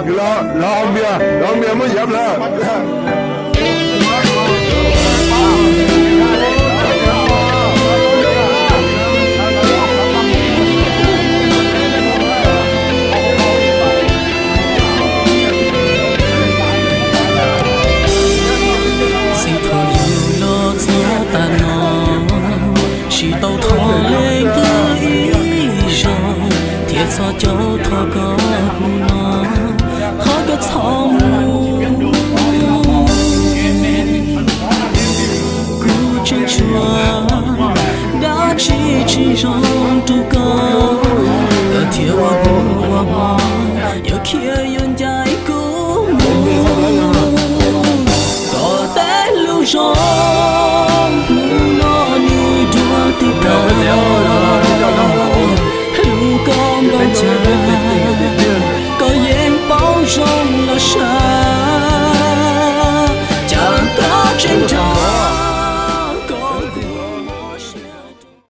Los, los ua npias, los ua npias muab yam lawm. Txij thaum yug los txog tas no, tsis tau thov leej twg ib zaug, thiab txhos caug thov koj hnub no, thov koj txhob mus. Kuv tseem tshuav dab tsi tsis zoo rau koj, koj thiaj ua hnub ua hmo, yuav khiav yuav ncaim kuv mus. Koj tej lus zoo